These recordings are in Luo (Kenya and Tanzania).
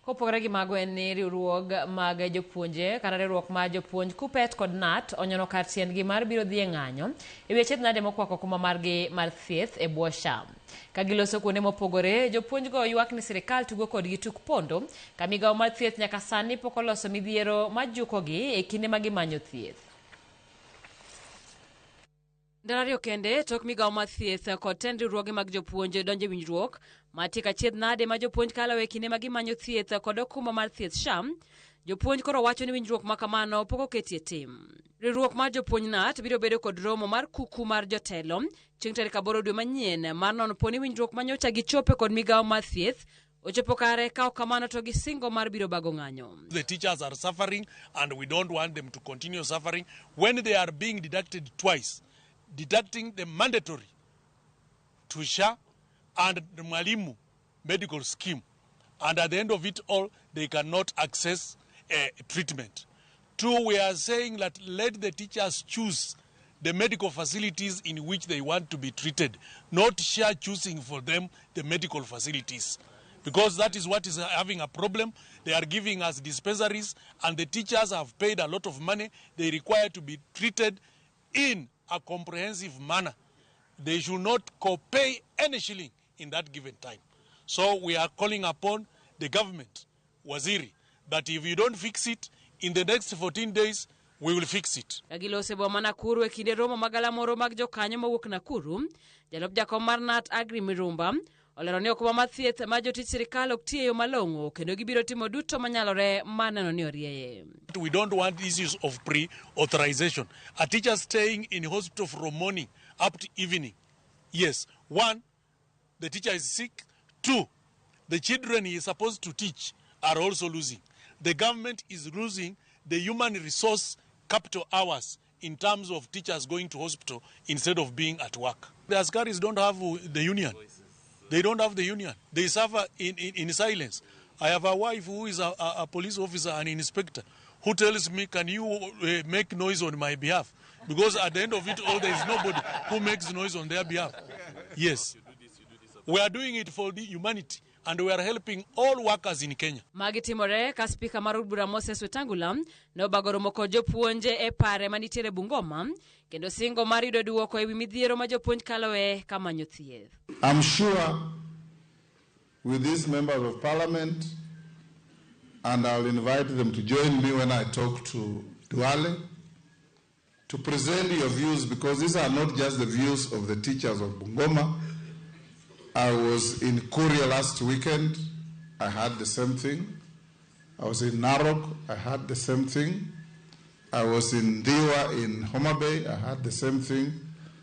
Kopogore gi mago en ni riwruog mag jopuonje kata riwruok mar jopuonj KUPPET kod KNUT onyono kar tiendgi mar biro dhi e ng'anyo e wi achiedh nade mokwako okumba margi mar thieth e bwo SHA. Ka giloso kuonde mopogore, jopuonjgo ywak ni sirikal tugo kodgi tuk pondo ka migawo mar thieth nyaka sani pok oloso midhiero majukogi e kinde ma gimanyo thieth. Ndalo ariyo kende tok migawo mar thieth kod tend riwruoge mag jopuonj donjo e winjruok mar tieko achiedh nade ma jopuonj kalo e kinde ma gimanyo thieth kod okumba mar thieth SHA, jopuonj koro wacho ni winjruok ma kamano pok oketie tim. Riwruok mar jopuonj KNUT biro bedo kod romo mar kuku mar jotelo chieng' tarik 8 dwe manyien mar nono po ni winjruok manyocha gichope kod migawo mar thieth ochopo kare ka ok kamano to gisingo mar biro bago ng'anyo. The teachers are suffering and we don't want them to continue suffering when they are being deducted twice, deducting the mandatory to SHA and the Mwalimu medical scheme. And at the end of it all, they cannot access treatment. Two, we are saying that let the teachers choose the medical facilities in which they want to be treated, not SHA choosing for them the medical facilities. Because that is what is having a problem. They are giving us dispensaries, and the teachers have paid a lot of money. They require to be treated in a comprehensive manner. They should not co-pay any shilling in that given time. So we are calling upon the government, Waziri, that if you don't fix it, in the next 14 days, we will fix it. Ka giloso e boma ma Nakuru e kinde romo mag galamoro mag jokanyo mowuok Nakuru, jalup jakom mar KNUT Aggrey Mirumba olero ni okumba mar thieth mar jotich sirikal ok ti e yo malong'o kendo gibiro timo duto manyalore mar neno ni orieye. We don't want issues of pre-authorization. A teacher staying in hospital from morning up to evening. Yes. One, the teacher is sick. Two, the children he is supposed to teach are also losing. The government is losing the human resource capital hours in terms of teachers going to hospital instead of being at work. The Askaris don't have the union. They don't have the union. They suffer in silence. I have a wife who is a police officer and inspector who tells me, can you make noise on my behalf? Because at the end of it all, there is nobody who makes noise on their behalf. Yes. We are doing it for the humanity and we are helping all workers in Kenya. Magi timore ka spika mar od bura Moses Wetangula ne obago romo kod jopuonje e pare manitiere Bungoma kendo singo mar yudo duoko ewi midhiero ma jopuonj kaloe ka manyo thieth. I'm sure with these members of parliament, and I'll invite them to join me when I talk to Duale, to present your views, because these are not just the views of the teachers of Bungoma. I was in Kuria last weekend. I had the same thing. I was in Narok. I had the same thing. I was in Ndhiwa in Homa Bay. I had the same thing.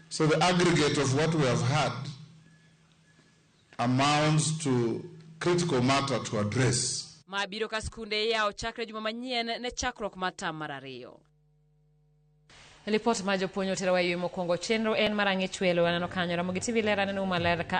So the aggregate of what we have had amounts to critical matter to address. Ma biro ka skunde iyawo chakre juma manyien ne chakruok mar tam mar ariyo. Lipot ma jopuonj oterowa e ywe mokwongo chenro en mar ang'e chwelo aneno kanyo Ramogi TV ler aneno maler ka